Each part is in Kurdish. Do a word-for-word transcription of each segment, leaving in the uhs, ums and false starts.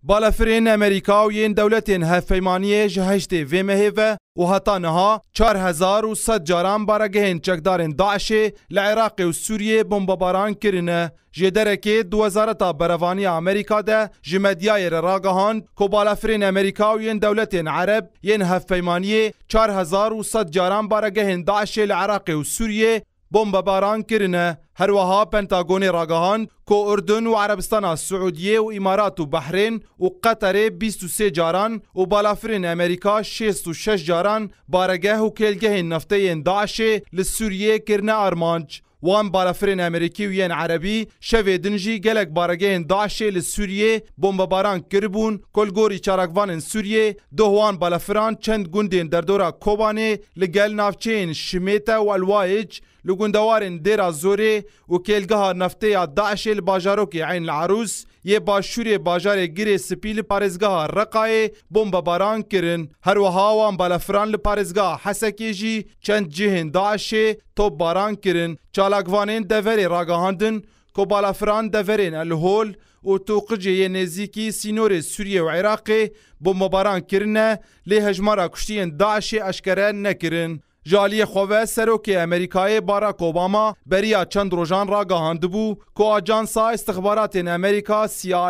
Balafirên Amerîka û yên dewletên hevpeymaniyê ji heştê vê mehê ve û heta niha çar hezar û sed caran baregehên çekdarên DAIŞê li Iraqê û Sûriyê bombebaran kirine. Jêderekê di Wezareta Berevaniya Amerîka de ji medyayê re ragihand ku balafirên Amerîka û yên dewletên Ereb yên hevpeymaniyê çar hezar û sed caran baregehên DAIŞê li Iraqê û Sûriyê bombebaran kirine. Her wiha Pentagonê ragihand ku Urdun û Erebistana Siûdiyê û Îmarat û Behrên û Qeterê bîst û sê caran û balafirên Amerîka şêst û şeş caran baregeh û kêlgehên neftê yên DAIŞê li Sûriyê kirine armanc. Wan balafirên Amerîkî û yên Erebî şevê din jî gelek baregehên DAIŞê li Sûriyê bombebaran kiribûn, ku li gorî çalakvanên Sûriyê doh wan balafiran çend gundên derdora Kobanê li gel navçeyên Şimête û Elwayêc, li gundewarên Dêra Zorê û kêlgeha neftê ya DAIŞê li bajarokê Eyn el Arûs yê başûrê bajarê Girê Spî li parêzgeha Reqayê bombebaran kirin. Her wiha wan balafiran li parêzgeha Hesekê jî çend cihên DAIŞê topbaran kirin. Çalakvanên deverê ragihandin ku balafiran deverên El Hol û Toqicê yê nêzîkî sînorê Sûriyê û Iraqê bombebaran kirine, lê hejmara kuştiyên DAIŞê eşkere nekirin. Ji aliyê xwe ve Serokê Amerîkayê Barack Obama beriya çend rojan ragihandibû ku Ajansa Îstixbaratên Amerîka, C I A,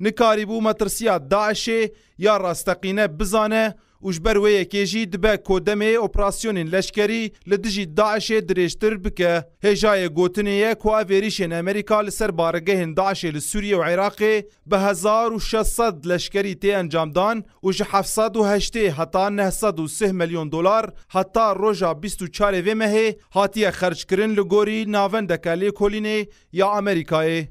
nikarîbû metirsiya DAIŞê ya rasteqîne bizane û ji ber wê yekê jî dibe ku demê operasyonên leşkerî li dijî DAIŞê dirêjtir bike. Hêjayê gotinê ye ku ev êrîşên Amerîka li ser baregehên DAIŞê li Sûriyê û Iraqê bi hezar û şeş sed leşkerî tê encamdan û ji heft sed û heştê heta neh sed û sih milyon dolar heta roja bîst û çarê vê mehê hatiye xerckirin, li gorî navendeke lêkolînê ya Amerîkayê.